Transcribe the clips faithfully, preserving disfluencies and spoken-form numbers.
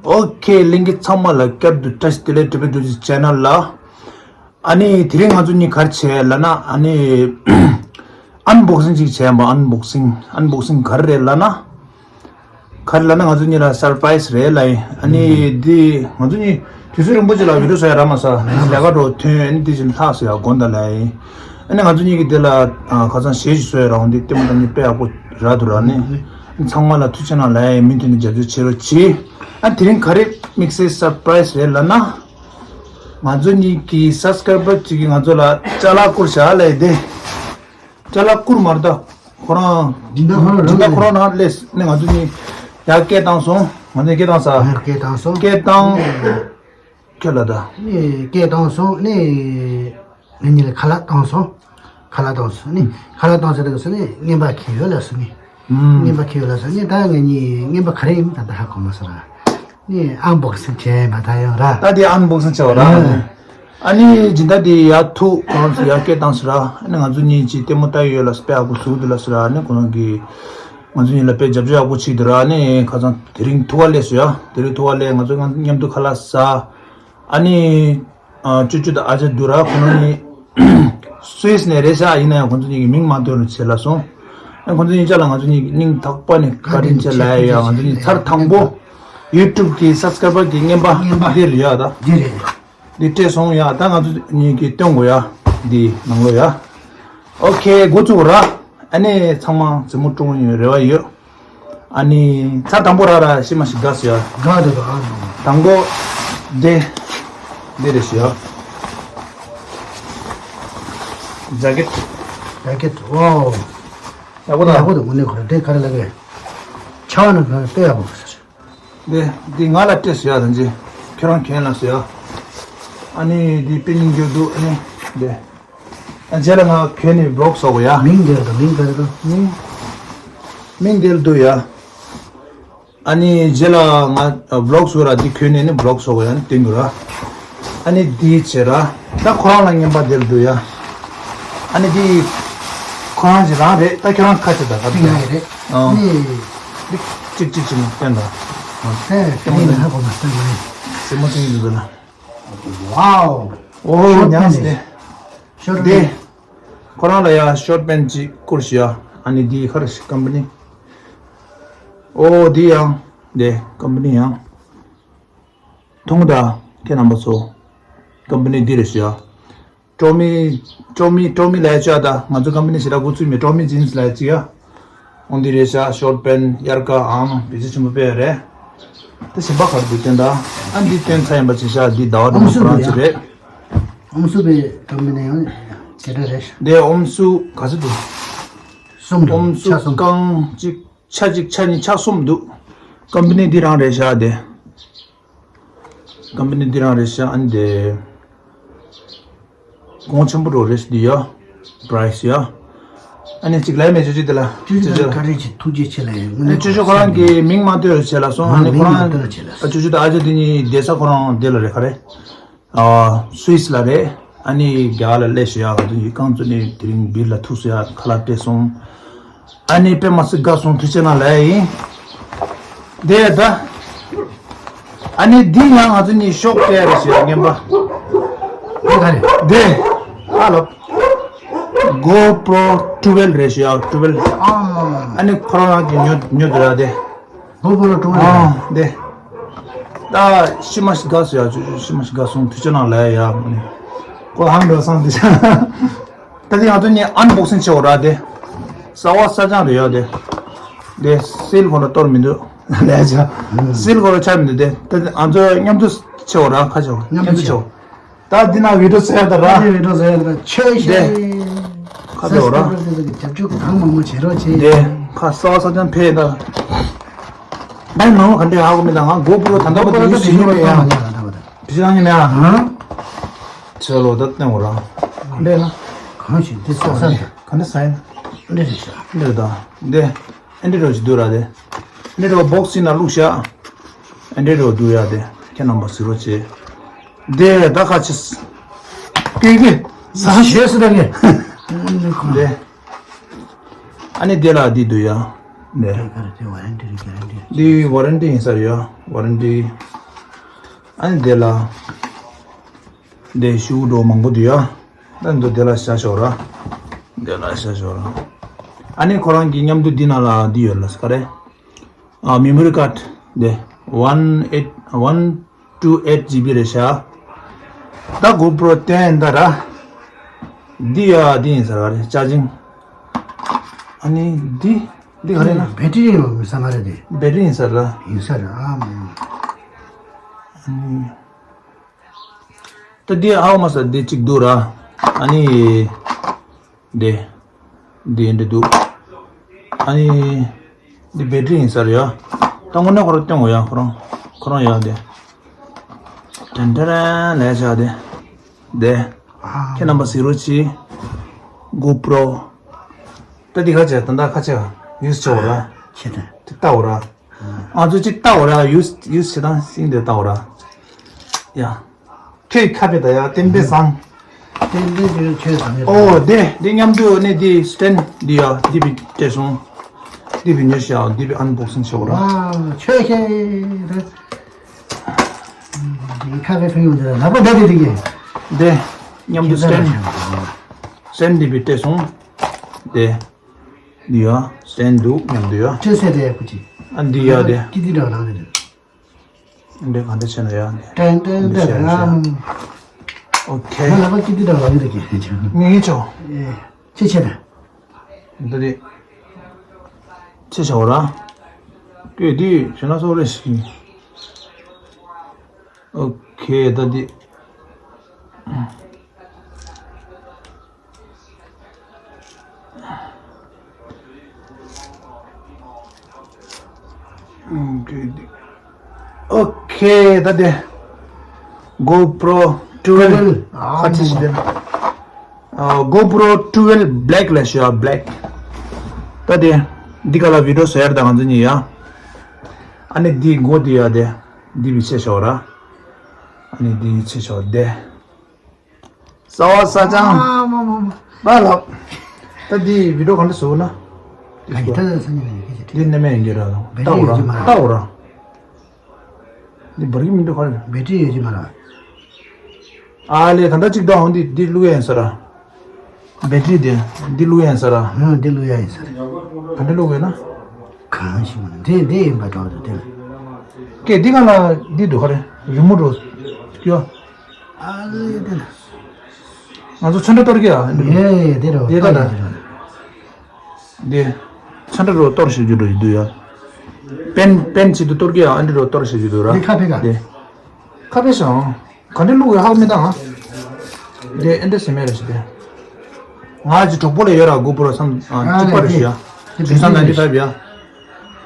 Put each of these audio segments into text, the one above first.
ཨོ་ཁེ། ལྷན་རྒྱས་ཚང་མ་ལ་བསྐྱར་དུ་བཀྲ་ཤིས་བདེ་ལེགས། བགྲེས་པའི་རྡོ་རྗེ་ཆེ་ནལ་ལ། ཨ་ནི་དེ་རིང་ང་ཚོ་གཉིས་ག་རེ་བྱས་ལབ་ན། ཨ་ནི་ཨན་བོག་སིང་ཅིག་བྱས་པ། ཨན་བོག་སིང་། ཨན་བོག་སིང་ག་རེ་རེད་ལབ་ན། ག་རེ་ལབ་ན་ང་ཚོ་གཉིས་ལ་སར་པ་རའི་སི་རེད་ལབ་ཡིན། ཨ་ནི་འདི་ང་ཚོ་གཉིས་དུས་ཚོད་རིང་པོ་ཅིག་ལ་བི་ཌིའོ་བཟོ་ཡ་རག་མ་སོང་། ལས་ཀ་འགྲོ་ཐོན། ཨ་ནི་དེ་བཞིན་ལྷག་སོང་ཡ། དགོངས་དག་ལབ་ཡིན། ཨ་ནི་ང་ཚོ་གཉིས་ཀྱིས་དེ་ལ་ཨ་ཁ་སང་གཞས་ཤིག་བཟོ་ཡ་རག་འོང་། འདི་ལྟད་མོ་ལྟ་མཁན་དཔེ་ཡག་པོ་རག་འདུག་ར། ཨ་ནི་ཚང་མ་ལ་ཐུགས་རྗེ་གནང་ལབ་ཡ་ཡིན། མུ་མཐུད་ནས་རྒྱབ་སྐྱོར་བྱེད་རོགས་གྱིས། ཨ་དེ་རིང་ག་རེ་དམིགས་བསལ་སར་པ་རའི་སི་རེད་ལབ་ན། ང་ཚོ་གཉིས་ཀྱི་སབ་སི་ཀ་རའི་བར་ཅིག་གིས་ང་ཚོ་ལ་ཅ་ལག་བསྐུར་བཞག་ལབ་ཡ་དེ། ཅ་ལག་བསྐུར་མ་རེད་ད། ཁོ་རང་སྦྱིན་བདག་ཁོ་རང་རང་སྦྱིན་བདག་ཁོ་རང་རང་སླེབས་ནས་ང་ཚོ་གཉིས་ཡར་སྐད་བཏང་སོང་། ང་ཚོ་སྐད་བཏང་ས། ཡར་སྐད་བཏང་སོང་། སྐད་བཏང་། ཁྱོད་ལ་ད། ནས་སྐད་བཏང་སོང་། ནས་ང་གཉིས་ལ་ཁ་ལག་བཏང་སོང་། ཁ་ལག་བཏང་སོང་། ནས་ཁ་ལག་བཏང་ཟེར་དུས་སུ་ནས་རྔན་པ་ཁྱེར་ཡོད་ལབ་སོང་ནས། ཨུམ། རྔན་པ་ཁྱེར་ཡོད་ལབ་སོང་ནས། ད་ང་གཉིས་རྔན་པ་ག་རེ་ཡིན་ད་ད་ཧ་གོ་མ་སོང་ར། ནས་ཨན་བོག་སིང་བྱས་མ་ད་ཡོང་ར། ད་དེ་ཨན་བོག་སིང་བྱས་པ་ར། ཨ་ནི་སྦྱིན་བདག་དེ་ཡར་ཐུག་ཁོ་རང་ཚོ་ཡར་སྐད་བཏང་ཟེར་ར། ཨ་ནི་ང་ཚོ་གཉིས་ཀྱིས་ལྟད་མོ་ལྟ་ཡི་ཡོད་ལབ་སོང་། དཔེ་ཡག་པོ་བཟོས་འདུག་ལབ་ཟེར་ར། ཨ་ནི་ཁོ་རང་གིས་ང་ཚོ་གཉིས་ལ་དཔེ་རྒྱབ་སྐྱོར་ཡག་པོ་བྱས་འདུག་ར། ཨ་ནི་ཁ་སང་དེ་རིང་ཐུག་ག་སླེབས་སོང་ཡ། དེ་རིང་ཐུག་ག་སླེབས། ང་ཚོ་མཉམ་དུ་ཁ་ལག་ཟ། ཨ་ནི་ཨ་ཅོ་ཅོ་དང་ཨ་ཅག་འདུག་ར། ཁོ་རང་གཉིས་སུད་སི་ནས་རེད་ཤག་ཡིན་ན་ཡང་ཁོ་ཚོ་གཉིས་ཀྱི་མིང་མ་འདོན་རོགས་བྱེད་ལབ་སོང་། ཨ་ཁོ་ཚོ་གཉིས་ཆ་ལ་ང་ཚོ་གཉིས་ཀྱི་སྙིང་ཐག་པ་ནས་བཀའ་དྲིན་ཆེ་ལབ་ཡ། ང་ཚོ་གཉིས་ཚར་དང་པོ་ཡུ་ཊུབ་ཀྱི་སབ་སི་ཀ་རའི་བར་གྱི་རྔན་པ་རྔན་པ་འདི་རེད་ཡ། ད་འདི་རེད། འདི་སྤྲད་སོང་ཡ། ད་ང་ཚོ་གཉིས་ཀྱིས་སྟོན་དགོས་ཡ། འདི་ནང་ལོགས་ཡ། ཨོ་ཁེ། འགོ་བཙུགས་ར། ཨ་ནི་ཚང་མ་མཛེས་མོ་བཀྲ་ཤིས་ཡོང་རེ་བ་ཡོད། ཨ་ནི་ཚར་དང་པོ་ར་ར་ཤི་མ་ཤི་དགའ་སོང་ཡ། དགའ་འདུག་ཨ་ནི། དང་པོ་འདི་འདི་རེད་ཤི་ཡ། ཇེ་ཀེཊ། ཇེ་ཀེཊ། ཝའོ། ཡག་པོ་དང་། ཡག་པོ་འདུག་དངོས་གནས་ཁོ་ར་དེ་ག་རེ་ལབ་གི། ཆ་བ་ན་ག་རེ་དཔེ་ཡག་པོ་ཟེར། འདི་འདི་ང་ལ་སྤྲད་སོང་ཡ། ད་ཅི་ཁྱོད་རང་གྱོན་ལབ་སོང་ཡ། ཨ་ནི་འདི་དཔེ་སྙིང་རྗེ་འདུག་ཨ་ནི་འདི། ཨ་རྗེས་ལ་ང་གྱོན་ནས་བི་ལོག་བཟོ་དགོས་ཡ། མིང་འདིར་དང་མིང་ག་རེ་དང་། མིང་མིང་འདིར་འདུག་ཡ། ཨ་ནི་རྗེས་ལ་ང་བི་ལོག་བཟོ་ར། འདི་གྱོན་ནས་ནི་བི་ལོག་བཟོ་དགོས་ཡ། ནི་སྟོན་དགོས་ར། ཨ་ནི་འདི་བྱེད་ར། ད་ཁོ་རང་ལ་རྔན་པ་འདིར་འདུག་ཡ། ཨ་ནི་འདི་ཁོ་རང་གི་རང་རེད། ད་ཁྱོད་རང་ཁ་ཆེ་ད་ག་འདི་ང་ཡི་རེད། ཨ་ནི་འདི་གཅིག་གཅིག་ཅིག་མ་སྟོན་ད། ཨ་ཨེ་ཁྱོད་རང་ཧ་གོ་མ་སྟོན་མ་ཡིན། སེ་མོ་ཅིག་ཡིན་འདུག་ལ། ཝའོ། ཨོ་ཤོར་ཊི་ཉམས་པེན་ཏེ། ཤོར་ཊི་ཏེ། པེན་ཁོ་རང་ལ་ཡ་ཤོར་ཊི་པེན་ཅིག་བསྐུར་ཤི་ཡ། ཨ་ནི་འདི་ཁར་ཤི་ཀམ་པ་ནི། ཨོ་འདི་ཡང་འདི་ཀམ་པ་ནི་ཡང་མཐོང་གི་ད། ཁྱེད་རྣམ་པ་ཚོ། ཀམ་པ་ནི་འདི་རེད་ཤི་ཡ། ཀྲོ་མི། ཀྲོ་མི། ཀྲོ་མི་ལབ་ཡ་ཅིག་ཡ། ད་ང་ཚོ་ཀམ་པ་ནི་ཞེ་དྲག་འགོ་ཚུགས་མེད། ཀྲོ་མི་ཇིན་སི་ལབ་ཡ་ཅིག་ཡ། འོ་འདི་རེད་ཤག་ཤོར་ཊི་པེན་དབྱར་ཁ་ཨང་བེད་སྤྱོད་ཆེན་པོ་དཔེ་རེད། དེ་གཞན་པ་ག་རེ་འདུག་སྟོན་ད། ཨ་འདི་སྟོན་ཚར་ཡིན་པ་ཅིག་ཤག་འདི་ཟླ་བ་ཨོམ་སྲུ་ཁོ་རང་འདུག་ཅིག་ཡ། རེད། ཨོམ་སྲུ་པའི་ཀམ་པ་ནི་ཡང་དེ་འདྲ་རེད་ཤག་འདི་ཨོམ་སྲུ་ག་ཚོད་འདུག་གསུམ་འདུག་ཨོམ་སྲུ་ཆ་གསུམ། རྐང་གཅིག་ཆ་གཅིག་ཆ་གཉིས་ཆ་གསུམ་འདུག་ཀམ་པ་ནི་འདི་རང་རེད་ཤག་འདི། ཀམ་པ་ནི་འདི་རང་རེད་ཤག་ཨ་ནི་དེ། གོང་ཆེན་པོ་འགྲོ་རེད་ཤག་འདི་ཡ། པ་རའི་སི་ཡ། ཨ་ནི་གཅིག་ལས་མེད་ཅོ་ཅོ་དེ་ལ། ཅོ་ཅོ་ཅོ་ཅོ་བཀའ་དྲིན་ཆེ། ཐུགས་རྗེ་ཆེ་ལ་ཡིན། ཨ་ནི་ཅོ་ཅོ་ཁོ་རང་གི་མིང་མ་བཏོན་རོགས་བྱེད་ལ་སོང་། ཨ་ནི་ཁོ་རང་། ཨ་ཅོ་ཅོ་དང་ཨ་ཅག་དེ་གཉིས་བསྡད་ས་ཁོ་རང་དེ་ལ་རེད་ག་རེ། ཨ་སུད་སི་ལ་རེད། ཨ་ནི་རྒྱ་གར་ལ་སླེབས་ཤག་ཡ། ང་ཚོ་ཡི་རྐང་བཙུགས་ནས་དེ་རིང་བིར་ལ་ཐུག་སོང་ཡ། ཁ་ལག་སྤྲད་སོང་། ཨ་ནི་དཔེ་མ་སྲིད་དགའ་སོང་། ཐུགས་རྗེ་གནང་ལབ་ཡ་ཡིན། དེ་ད། ཨ་ནི་འདི་ཡང་ང་ཚོ་གཉིས་ཤོག་སྤྲད་རེད་ཤག་ཡ་རྔན་པ། དེ་ག་རེ། དེ། ཧ་ལོ། གོ་པྲོ་ཊུ་ཝེལ་རེད་ཤག་ཡ། ཊུ་ཝེལ། ཨ་ནི་ཁོ་རང་གི་ཉོ་ཉོ་དུ་ར་དེ། གོ་པྲོ་ཊུ་ཝེལ། ཨ་དེ། ད་ཤི་མ་ཤི་དགའ་སོང་ཡ། ཅོ་ཅོ་ཤི་མ་ཤི་དགའ་སོང་། ཐུགས་རྗེ་གནང་ལབ་ཡ་ཡ། ཁོ་ཧང་འགྲོ་སོང་དེ། ད་དེ་ང་ཚོ་གཉིས་ཨན་བོག་སིང་བྱེད་འོ་ར་དེ། གསར་བ་གསར་རྐྱང་རེད་ཡ་དེ། དེ་སིལ་ཁོ་ལ་གཏོར་མི་འདུག་ལས་བྱ། སིལ་ཁོ་ལ་ཆགས་མི་འདུག་དེ། ད་དེ་ང་ཚོ་མཉམ་དུ་བྱེད་འོ་ར། ཁ་ཆེ་བ་མཉམ་དུ་བྱེད་འོ། ད་འདི་ན་བི་ཌིའོ་བཟོ་ཡ་ད་ར། ད་འདི་བི་ཌིའོ་བཟོ་ཡ་ད་ཆོས་ཤེས། དེ། ཁ་ཆེ་བ་ར། སབ་སི་ཀ་རབ་དེ་ཚོ་གི་རྒྱབ་སྐྱོར་གང་མང་མང་བྱེད་རོགས་བྱེད། དེ། ཁ་གསར་བ་གསར་རྐྱང་ཕེབས་ད། ད་ནང་ལ་ག་འདྲས་ཧ་གོ་མི་ད། ང་གོ་པྲོ་ད་ལྟ་བར་དུ་ཡུ་སི་ཡོད་མེད་ཡ། ཕི་ཤ་ཡང་ཉི་མ་ཡ། ཧང་། ཚོད་ལོ་ད་བསྟན་འོ་ར། འདྲས་ན། གང་ཞིག་འདི་ས་ས་ཡ། ག་འདྲས་ས་ཡ། འདྲས་རེད་ཤག་འདྲས་ད། འདི། ཨེ་འདྲས་རོ་ཞིག་འདུག་ར་དེ། ཨེ་འདྲས་རོ་བོག་སི་ནང་བླུགས་ཤག་ཨེ་འདྲས་རོ་འདུག་ཡ་དེ། ཁྱེད་རྣམ་པ་གཟིགས་རོགས་བྱེད། དེ་ད་ཁ་ཆེ། ཀེ་ཀེ། ས་ཞེས་སུ་ད་ངས། དེ། ཨ་ནི་དེ་ལ་འདི་འདུག་ཡ། ནས། དེ་ག་རེ་དེ་ཝ་རན་ཊི་རེད་ག་རན་ཊི་རེད། འདི་ཝ་རན་ཊི་ཡིན་ས་རེད་ཡ། ཝ་རན་ཊི། ཨ་ནི་དེ་ལ། འདི་ཤུ་འགྲོ་མང་པོ་འདུག་ཡ། ད་འདི་དེ་ལ་བཞག་ཤོག་ར། དེ་ལ་བཞག་ཤོག་ར། ཨ་ནི་ཁོ་རང་གི་མཉམ་དུ་འདི་ནང་ལ་འདི་ཡོད་ལ་ག་རེ། ཨ་མེ་མོ་རི་ཀཱཌ་འདི། one eight one two eight GB རེད་ཤག་ད་གོ་པྲོ་ཊེན་ད་ར། འདི་ཡ་འདི་ཡིན་ས་ར་རེད་ཅར་ཇིང་། ཨ་ནི་འདི་འདི་ག་རེ་ན། བེ་ཊི་རི་ཡོད་ས་མ་རེད་དེ། བེ་ཊི་རི་ཡིན་ས་ར། ཡིན་ས་ར་ཨ་མ། ཨ་ནི། ད་འདི་ཧ་གོ་མ་སོང་། འདི་གཅིག་འདུག་ར། ཨ་ནི། འདི། འདི་འདི་འདུག་ཨ་ནི། འདི་བེ་ཊི་རི་ཡིན་ས་རེད་ཡ། ད་དངོས་གནས་ཁོ་རང་སྟོན་དགོས་ཡ། ཁོ་རང་ཁོ་རང་ཡ་འདི། དྲན་དྲན་ལས་བྱ་འདི། འདི། ཁྱེད་རྣམ་པ་གཟིགས་རོགས་གྱིས། གོ་པྲོ། ད་འདི་ཁ་ཆེ་ད་ད་ཁ་ཆེ་ཡུ་སི་བྱེད་འོ་ར། ཁྱེད་ད། དེ་ལྟ་འོ་ར། ང་ཚོ་གཅིག་ལྟ་འོ་ར། ཡུ་སི་ཡུ་སི་བྱེད་སྟངས་ཤིག་འདི་ལྟ་འོ་ར། ཡ། ཁྱོད་ཁ་པེ་ད་ཡ་བསྟན་པའི་བཟང་། བསྟན་པའི་ཆོས་ཆོས་བཟང་ངེ། ཨོ་དེ་དེ་མཉམ་དུ་ནས་དེ་སི་ཊེན་འདི་ཡ་འདི་བི་སྤྲད་སོང་། འདི་བི་ཉོས་ཤག་འདི་བི་ཨན་བོག་སིང་ཆོག་ར། ཨ་ཆོས་ཁྱེད་རེད། འདི་ཁ་པེ་ཕན་ཡོང་དེ་ལ་ལག་པ་བརྡབ་དེ་དེ་གི། དེ་མཉམ་དུ་སི་ཊེན་སི་ཊེན་འདི་བི་སྤྲད་སོང་། དེ། འདི་ཡ། སི་ཊེན་འདུག་མཉམ་དུ་ཡ། ཁྲེ་སེ་རེ་ཁུ་ཅི། ཨ་འདི་ཡ་དེ། ཀི་ཏི་འདྲ་ལང་རེད། འདི་ག་འདྲ་བྱས་ན་ཡ་འདི། ཏན་ཏན་འདི་ཏན་བྱས་ན་ཡ། ཨོ་ཁེ། ང་ལ་ཀི་ཏི་འདྲ་ལང་རེད་ཀྱི། ངེས་ངེས་ཆོག་ཨེ། ཆེ་ཆེ་རེད། འདི་དེ། ཆེ་ཆོག་ར། ཀྱེ་འདི་བྱས་ན་སོག་རེ་ཞིག་ཨོ་ཁེ་ད་འདི། ཨོ་ཁེ་ད་དེ། གོ་པྲོ་ཊུ་ཝེལ་ཁ་ཆེ་ཞིག་དེ་ན། གོ་པྲོ་ཊུ་ཝེལ་བྷི་ལེག་ལ་ཤོ་བྷི་ལེག་ད་དེ། འདི་ག་ལ་བི་ཌི་ཡོ་བཟོ་ཡར་ད་ང་ཚོ་གཉིས་ཡ། ཨ་ནི་འདི་མགོ་འདི་ཡ་དེ། འདི་བི་ཆེ་ཤོག་ར། ཨ་ནི་འདི་ཆེ་ཤོག་དེ། ས་བ་ས་ཅང་། ཨ་མ་མ་མ། པ་ལགས། ད་འདི་བི་ཌི་ཡོ་ག་འདྲ་བཟོ་ན། ཨ་ཡི་ད་ད་ས་ཉིན་ཡིན་གྱི་འདི་ནི་མེད་ཡིན་གྱི་ར། བེ་ཏྲི་ཡོད་ཀྱི་མ་ར། ལྟ་འོ་ར། འདི་འབར་གྱི་མི་འདུག་ག་རེ། བེ་ཏྲི་ཡོད་ཀྱི་མ་ར། ཨ་ལས་ད་ལྟ་གཅིག་ལྟ་འོང་འདི་འདི་བླུག་ཡ་ཡིན་ས་ར། བེ་ཏྲི་དེ་འདི་བླུག་ཡ་ཡིན་ས་ར། ཧུང་འདི་བླུག་ཡ་ཡིན་ས་ར། ག་འདྲ་བླུག་དགོས་ན། གང་ཞིག་མ་འདི་འདི་ཡིན་པ་འདྲ་བ་དེ་ལ། ཀྱེ་འདི་ག་ལ་འདི་འདུག་ག་རེ། རི་མོ་འགྲོ། ཀྱོ། ཨ་ལེ་དེ་ལ། ང་ཚོ་ཚོན་ཁྲ་གཏོར་གྱི་ཡ། ཡེ་དེ་རོ། དེ་ག་ལ། དེ་ཚོན་ཁྲ་རོ་གཏོར་ཞིག་རྒྱུ་འགྲོ་ཞིག་འདུག་ཡ། པེན་པེན་ཞིག་ཏུ་གཏོར་གྱི་ཡ་ཨ་འདི་རོ་གཏོར་ཞིག་རྒྱུ་འདུག་ར། དེ་ཁ་ཕེ་ག་དེ། ཁ་ཕེ་ཤང་། ག་འདྲ་བླུག་ཡོད་ཧ་གོ་མི་འདུག་ང་། དེ་ཨེ་འདྲ་ཟེར་མེད་རེད་ཟེར་ཏེ། ང་ཅི་གྲོགས་པོ་ལ་ཡོད་ར་གོ་པྲོ་བསམ་གཅིག་པ་རེད་ཞུ་ཡ། དེ་ཇུ་སང་ནན་ཊི་ཕའིབ་ཡ།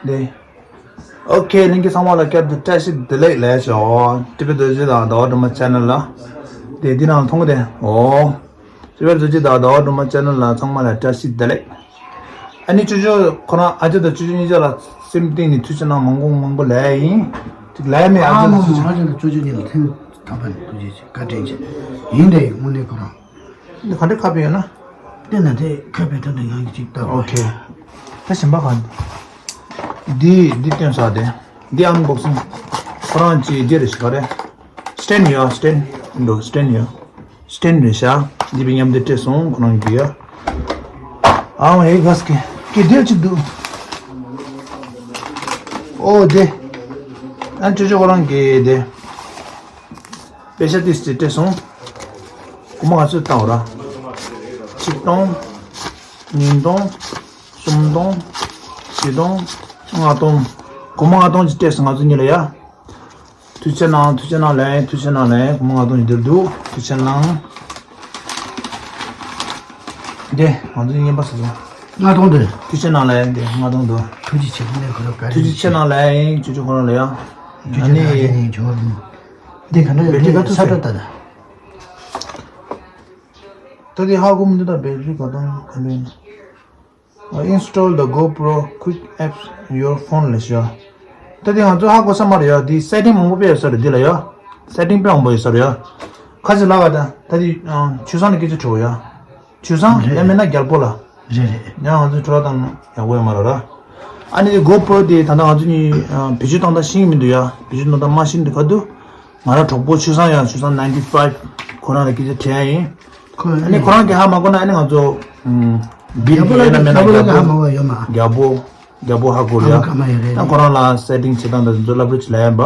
དེ། ཨོ་ཁེ་ལྷན་རྒྱས་ཚང་མ་ལ་བསྐྱར་དུ་བཀྲ་ཤིས་བདེ་ལེགས་ལབ་ཞོག་ཊི་བི་རྡོ་རྗེ་དང་ཟླ་བ་སྒྲོལ་མ་ཆེ་ནལ་ལ། དེ་འདི་ནང་མཐོང་གི་དེ། ཨོ། ཊི་བི་རྡོ་རྗེ་དང་ཟླ་བ་སྒྲོལ་མ་ཆེ་ནལ་ལ་ཚང་མ་ལ་བཀྲ་ཤིས་བདེ་ལེགས། ཨ་ནི་ཅོ་ཅོ་ཁོ་རང་ཨ་ཅག་དང་ཅོ་ཅོ་གཉིས་ཆ་ལ་སེམས་གཏིང་ནས་ཐུགས་རྗེ་གནང་མང་པོ་མང་པོ་ལབ་ཡིན། ཅིག་ལབ་མེད་ཨ་ཅག་དང་ཅོ་ཅོ། ཨ་ཅག་དང་ཅོ་ཅོ་གཉིས་ལ་ཐུགས་དམ་པ་ནས་ཐུགས་རྗེ་ཆེ་བཀའ་དྲིན་ཆེ། ཡིན་དེ་དངོས་གནས་ཁོ་རང་། འདི་ག་འདྲ་ཁ་ཕེ་ཡོད་ན། དེ་ན་དེ་ཁ་ཕེ་ད་འདི་ཡང་གཅིག་ལྟ་བ། ཨོ་ཁེ། ད་གཞན་པ་གང་། འདི་འདི་སྟོན་ས་དེ། འདི་ཨན་བོག་སིང་། ཁོ་རང་ཅི་འདི་རེད་ཤི་ག་རེད། སི་ཊེན་ཡོད་སི་ཊེན། འགྲོ་སི་ཊེན་ཡོད། སི་ཊེན་རེད་ཤག་འདི་བི་མཉམ་དུ་སྤྲད་སོང་ཁོ་རང་གི་ཡ། ཨའོ་ཧེ་ག་སི་ཀེ་ཀེ་འདིར་ཅིག་འདུག་ཨོ་དེ། ཨན་ཅོ་ཅོ་ཁོ་རང་གི་དེ། པེ་ཤ་ཏིས་ཏི་སྤྲད་སོང་། སྒོར་མོ་ག་ཚོད་བཏང་བ་ར། ཆིག་སྟོང་། ཉིས་སྟོང་། སུམ་སྟོང་། བཞི་སྟོང་། ལྔ་སྟོང་། སྒོར་མོ་ལྔ་སྟོང་ཅིག་སྤྲད་སོང་ང་ཚོ་གཉིས་ལ་ཡ། ཐུགས་རྗེ་གནང་ཐུགས་རྗེ་གནང་ལན་ཐུགས་རྗེ་གནང་ལན་སྒོར་མོ་ལྔ་སྟོང་ཅིག་འདིར་འདུག་ཐུགས་རྗེ་གནང་། འདི་ང་ཚོ་རྔན་པ་ཟེར་སོང་། ལྔ་སྟོང་འདི། ཐུགས་རྗེ་གནང་ལན་འདི་ལྔ་སྟོང་འདུག་ཐུགས་རྗེ་ཆེ་ཁོང་ནས་ཁོ་ར་བཀའ་དྲིན་ཆེ། ཐུགས་རྗེ་ཆེ་གནང་ལན་ཡིན་ཅོ་ཅོ་ཁོ་རང་ལ་ཡ། ཐུགས་རྗེ་གནང་ལན་ཡིན་ཇོ་བོ། འདི་ག་འདྲ་བེ་ཊི་རི་ག་ཚོད་ས་ཏྲ་ད་ད། ད་དེ་ཧ་གོ་མི་འདུག་ད་བེ་ཊི་རི་ག་དང་ག་འདྲ་ཡིན། Install the GoPro Quick Apps on your phone ལ་ཤོག་ད་དེ་ང་ཚོ་ཧ་གོ་ས་མ་རེད་ཡ། དེ་སེ་ཊིང་མང་པོ་སྤེལ་ཡོད་ས་རེད་འདི་ལ་ཡ། སེ་ཊིང་དཔེ་མང་པོ་ཡོད་ས་རེད་ཡ། ཁ་ཅིག་ལབ་པ་ད་ད་དེ་ཆུ་བཟང་ལ་སྐད་ཆ་དྲི་བ་ཡ། ཆུ་བཟང་རེད། ཡང་མིན་ན་རྒྱལ་པོ་ལ། རེད་རེད། ཡང་ང་ཚོ་ཁྲོ་ལ་དང་ཡག་པོ་ཡོད་མ་རེད་ར། ཨ་ནི་GoPro་དེ་ད་ལྟ་ང་ཚོ་གཉིས་ཨ་བེད་སྤྱོད་གཏོང་སྟངས་ཤེས་ཀྱི་མི་འདུག་ཡ། བེད་སྤྱོད་གཏོང་སྟངས་མ་ཤེས་འདུག་ག་འདུག་ང་རང་གྲོགས་པོ་ཆོས་བཟང་ཡ། ཆོས་བཟང་ninety five། ཁོ་རང་ལ་སྐད་ཆ་དྲིས་ཡ་ཡིན། ཁོ་ཨ་ནི་ཁོ་རང་གིས་ཧ་མ་གོ་ན་ཨ་ནི་ང་ཚོ་ཨམ་བིལ་རྒྱལ་པོ་གྱི་ལ་ཡོད་ན་མེད་ན་རྒྱལ་པོ་ལ་ཧ་མ་གོ་ཡོད་མ། རྒྱལ་པོ་རྒྱལ་པོ་ཧ་གོ་ཧ་རེད་ཡ། གོ་མ་ཡོད་རེད། ད་ཁོ་རང་ལ་སེ་ཊིང་བྱེད་སྟངས་དང་དེ་ཚོ་བསླབ་བྱ་ཅིག་ལབ་ཡ་ཡིན་པ།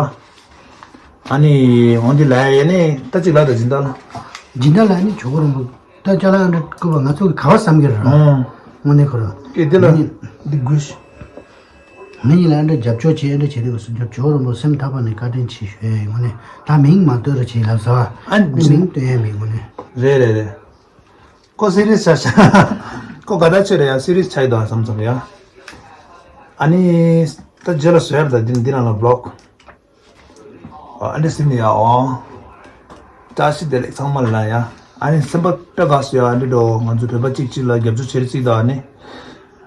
ཨ་ནི་འོ་འདི་ལབ་ཡ་ཡིན་ནི་ད་ཅིག་ལབ་དང་སྦྱིན་བདག་ལ། སྦྱིན་བདག་ལ་ཨ་ནི་ཇོ་བོ་རིན་པོ། ད་ཅ་ལག་ཨ་འདྲ་བསྐུར་བ་ང་ཚོ་གི་ག་བ་བསམ་གྱི་རེད། ཨང་། དངོས་གནས་ཁོ་རང་། ཨེ་འདི་ལ་ངེད་གཉིས་འདི་དགོས་ཤི། ངེད་གཉིས་ལ་ཨ་འདྲ་རྒྱབ་སྐྱོར་བྱེད། ཨ་འདྲ་བྱེད་དུས་སུ་རྒྱབ་ཇོ་བོ་རིན་པོ་སེམས་ཐག་པ་ནས་བཀའ་དྲིན་ཆེ་ཞུ་ཡ་ཡིན། དངོས་གནས་ད་མིང་མ་བཏོན་རོགས་བྱེད་ལབ་ཟེར་བ། ཨ་ནི་མིང་བཏོན་ཡ་མེད་དངོས་གནས། རེད་རེད་རེད། ཁོ་སི་རི་ཡས་ཆགས་ཤག་ཁོ་ག་ད་ཆོད་རེད་ཡ། སི་རི་ཡས་ཆགས་ཡོད་ད་བསམ་བསམ་ཡ། ཨ་ནི་ད་རྗེས་ལ་བཟོ་ཡ་རེད་ད། འདི་འདི་ནང་ལ་བི་ལོག་ཨ་འདྲ་ཟིན་ནས་ཡ། འོ། བཀྲ་ཤིས་བདེ་ལེགས་ཚང་མ་ལ་ཡ། ཨ་ནི་སེམས་པ་དཔེ་དགའ་སོང་ཡ། ཨ་འདྲ་འགྲོ། ང་ཚོ་བོད་པ་གཅིག་གཅིག་ལ་རྒྱབ་སྐྱོར་བྱེད་རྩིས་དང་ཨ་ནི།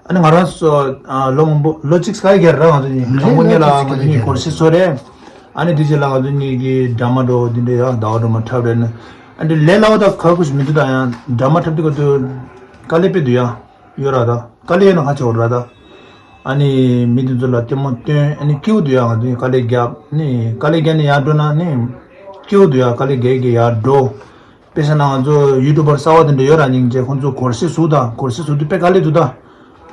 ཨ་ནི་ང་རང་ཚོ་ཨ་ལོ་མང་པོ་ལོ་གཅིག་སྐར་བརྒྱད་ར་ང་ཚོ་གཉིས་དང་པོ་ཉིད་ལ་ང་ཚོ་གཉིས་སྒོར་གཞས་བཟོ་རེད། ཨ་ནི་དེ་རྗེས་ལ་ང་ཚོ་གཉིས་ཀྱིས་ཌ་ར་མ་འགྲོ་འདི་འདྲ་ཡ་ཟླ་བ་སྒྲོལ་མ་འཁྲབ་རེད་ནི། ཨ་འདྲ་ལས་སླ་བ་དང་ཁག་པོ་ཞིག་མི་འདུག་ད་ཡང་ཌ་ར་མ་འཁྲབ་དུས་སྐབས་དུ་དཀའ་ལས་དཔེ་འདུག་ཡ། ཡོད་ར་ད། དཀའ་ལས་ཡོད་ན་ཁ་ཆེ་བོ་ར་ད། ཨ་ནི་མི་དེ་ཚོ་ལ་ལྟད་མོ་སྟོན། ཨ་ནི་སྐྱིད་པོ་འདུག་ཡ། ང་ཚོ་དཀའ་ལས་བརྒྱབ་ནི། དཀའ་ལས་བརྒྱབ་ནི་ཡར་འགྲོ་ན་ནི་སྐྱིད་པོ་འདུག་ཡ། དཀའ་ལས་བརྒྱབ་བརྒྱབ་ཡར་འགྲོ། དཔེ་བཞག་ན་ང་ཚོ་ཡུ་ཊུབ་པར་གསར་པ་དེ་འདྲ་ཡོད་ར། སྙིང་རྗེ། ཁོང་ཚོ་སྒོར་གཞས་བཟོ་ད། སྒོར་གཞས་བཟོ་དུས་དཔེ་དཀའ་ལས་འདུག་ད།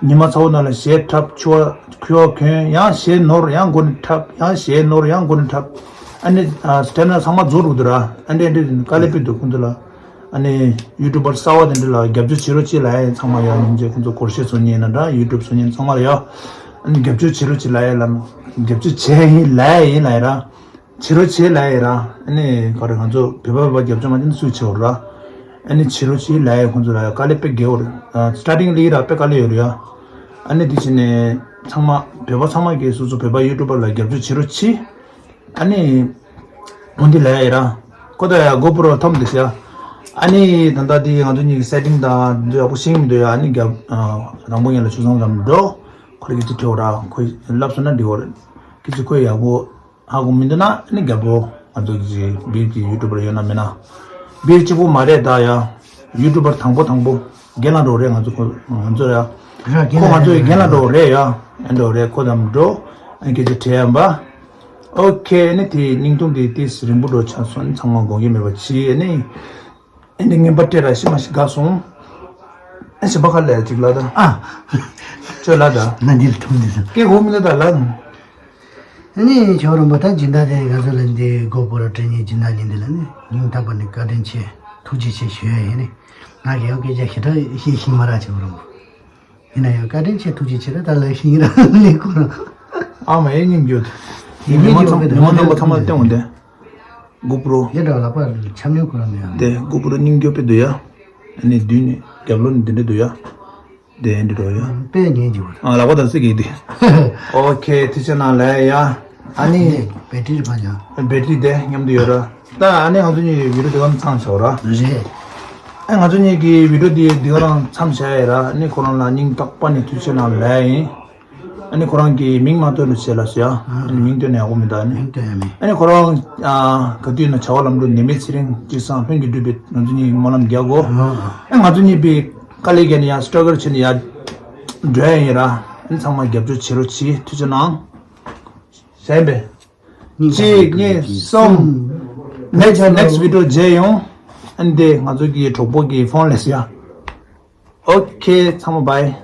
ཉི་མ་ཚ་བོ་ནང་ལ་གཞས་འཁྲབ། ཆུ་བ་ཁུ་བ་གྱོན། ཡང་གཞས་ནོར་ཡང་འགོ་ནས་འཁྲབ། ཡང་གཞས་ནོར་ཡང་འགོ་ནས་འཁྲབ། ཨ་ནི་ཨ་སི་ཊེ་མི་ན་ཚང་མ་རྫོགས་འགྲོ་གི་འདུག་ར། ཨ་འདྲ་འདྲ་དཀའ་ལས་དཔེ་འདུག་ཁོང་ཚོ་ལ། ཨ་ནི་ཡུ་ཊུབ་པར་གསར་པ་དེ་འདྲ་ལ་རྒྱབ་སྐྱོར་བྱེད་རོགས་བྱེད་ལབ་ཡ་ཡིན། ཚང་མ་ཡ་སྙིང་རྗེ། ཁོང་ཚོ་སྒོར་གཞས་བཟོ་མཁན་ཡིན་ན་འདྲ། ཡུ་ཊུབ་བཟོ་མཁན་ཚང་མ་ལ་ཡ། ཨ་ནི་རྒྱབ་སྐྱོར་བྱེད་རོགས་བྱེད་ལབ་ཡ་ལ། རྒྱབ་སྐྱོར་བྱེད་ཡིན་ལབ་ཡ་ཡིན་ལབ་ཡ་ར། བྱེད་རོགས་བྱེད་ལབ་ཡ་ར། ཨ་ནི་ག་རེ་ང་ཚོ་བོད་པ་བོད་པ་རྒྱབ་སྐྱོར་མ་བྱས་ན་སུས་བྱེད་འོ་ར། ཨ་ནི་བྱེད་རོགས་བྱེད་ལབ་ཡ་ཁོང་ཚོ་ལ་ཡ་དཀའ་ལས་དཔེ་རྒྱབ་འོ་ར། སི་ཊར་ཊིང་ལི་ར་དཔེ་དཀའ་ལས་ཡོད་ར་ཡ། ཨ་ནི་དེ་བྱས་ནས་ཚང་མ་བོད་པ་ཚང་མ་གིས་སོ་སོ་བོད་པ་ཡུ་ཊུབ་པར་ལ་རྒྱབ་སྐྱོར་བྱེད་རོགས་བྱེད། ཨ་ནི། འོན་ཏེ་ལས་ཡ་ར། ཁོ་ད་ཡ་གོ་པོ་རོ་ཐོམ་དེ་ཤ། ཨ་ནི་ད་ལྟ་དེ་ང་ཚོ་གཉིས་ཀྱི་སེ་ཊིང་དང་འདི་ཡག་པོ་ཤེས་མི་འདུག་ཡ། ཨ་ནི་རྒྱབ་ཨ་དང་པོ་ཉིད་ལ་ཆུ་ཚང་ལམ་འགྲོ། ཁོ་ལ་གི་ཅི་ཐེའོ་ར། ཁོས་ལབ་སོང་ན་འགྲིག་གོ་རེད། ཁྱེད་ཚོས་ཁོས་ཡག་པོ་ཧ་གོ་མི་འདུག་ན་ཨ་ནི་རྒྱབ་པོ་ང་ཚོ་གི་བིལ་གྱི་ཡུ་ཊུབ་པར་ཡོད་ན་མེད་ན། བིལ་གཅིག་པོ་མ་རེད་ད་ཡ། ཡུ་ཊུབ་པར་དང་པོ་དང་པོ་རྒན་ལགས་འགྲོ་རེད། ང་ཚོ་ཁོ་ང་ཚོ་ཡ། ར་རྒན་ཁོ་ང་ལགས་ཚོ་ཡི་རེད། རྒན་ལགས་འགྲོ་རེད་ཡ། ཨ་འགྲོ་རེད། ཁོ་དང་འགྲོ། ཨ་སྐད་ཆ་དྲིས་ཡ་ཡིན་པ། ཨོ་ཁེ། ཨ་ནི་དེ་བརྙན་ཐུང་དེ་ཏིས་རིང་པོ་འགྲོ་ཆགས་སོང་། ཨ་ནི་ཚང་མ་དགོངས་འགལ་མེད་པ་བྱེད། ཨ་ནི་ཨ་ནི་རྔན་པ་སྤྲད་ར། ཤི་མ་ཤི་དགའ་སོང་། ཨ་ཞི་བ་ཁ་ལས་ཅིག་ལ་ད། ཨ། ཁྱོད་ལ་ད། ང་འདི་ལ་ཐུག་འདི་སོང་། སྐད་གོ་མི་ལ་ད་ལ། ཨ་ནི་ཇོ་བོ་རིན་པོ་ད་སྦྱིན་བདག་དེ་ང་ཚོ་ལ་འདི་གོ་པོ་ར་སྤྲད་མཁན་སྦྱིན་བདག་ཡིན། འདི་ལ་ནི་སྙིང་ཐག་པ་ནས་བཀའ་དྲིན་ཆེ་ཐུགས་རྗེ་ཆེ་ཞུ་ཡ་ཡིན། ནི་ང་གི་ཡང་སྐད་ཆ་ཞེ་དྲག་བཤད་ཤེས་མ་ར་ཇོ་བོ་རིན་པོ། ཡིན་ན་ཡང་བཀའ་དྲིན་ཆེ་ཐུགས་རྗེ་ཆེ། ད་ད་ལ་ཤིང་ར་ལེགས་ཁོ་རང་། ཨ་མ་ཨེ་སྙིང་རྒྱུད། ཡིན་མི་མ་ཚང་མི་མ་ཚང་མ་ཐང་མ་སྟོན་འོང་དེ། གུ་པྲོ། ཡེ་འདྲ་ལག་པ་ཆམ་ཉུང་ཁོ་རང་མི་ཡང་། དེ་གུ་པྲོ་སྙིང་རྒྱུད་པའི་འདུག་ཡ། ཨ་ནི་མདུན་ནི་རྒྱབ་ལོགས་ནི་འདི་འདྲ་འདུག་ཡ། དེ་འདི་འགྲོ་ཡ། དཔེ་ཉན་གྱི་བར། ཨ་ལག་པ་དང་སྲིད་ཀྱི་འདི། ཨོ་ཁེ་ཐུགས་རྗེ་གནང་ལེ་ཡ། ཨ་ནི། བེ་ཊི་རི་ཕར་ཡ། བེ་ཊི་རི་དེ་མཉམ་དུ་ཡོད་ར། ད་ཨ་ནི་ང་ཚོ་གཉིས་ཀྱི་བི་ཌིའོ་དེ་ག་མཚམས་བཞག་ར། རེད། ཨ་ང་ཚོ་གཉིས་ཀྱི་བི་ཌིའོ་དེ་དེ་ག་རང་མཚམས་བཞག་ཡ་ར། ཨ་ནི་ཁོ་རང་ལ་སྙིང་ཐག་པ་ནས་ཐུགས་རྗེ་གནང་ལེ་ཡིན། ཨ་ནི་ཁོ་རང་གི་མིང་མ་བཏོན་རུ་བྱས་ལ་ཟེར་ཡ། ཨ་ནི་མིང་བཏོན་ནས་ཡག་པོ་མི་འདུག་ཨ་ནི། མིང་བཏོན་ཡ་མེད། ཨ་ནི་ཁོ་རང་ཨ་ག་དུས་ན་བྱ་བ་ལམ་འགྲོ་ནད་མེད་ཚེ་རིང་སྐྱིད་སང་ལྷུན་གྱིས་གྲུབ་པའི་ང་ཚོ་གཉིས་ཀྱི་སྨོན་ལམ་རྒྱག་གོ། ཨ། ཨ་ང་ཚོ་གཉིས་པའི་དཀའ་ལས་བརྒྱབ་ནས་ཡ་སི་ཊྲག་གལ་བྱས་ནས་ཡ་འགྲོ་ཡ་ཡིན་ར། ཨ་ནི་ཚང་མ་རྒྱབ་སྐྱོར་བྱེད་རོགས་གྱིས། ཐུགས་རྗེ་གནང་། གཞན་པས། གཅིག་གཉིས་གསུམ། next next video མཇལ་ཡོང་། ཨ་ནི་དེ་ང་ཚོ་གི་གྲོགས་པོ་གི་ཕོན་ལས་ཡ། ཨོ་ཁེ་ཚང་མ་བྷའི།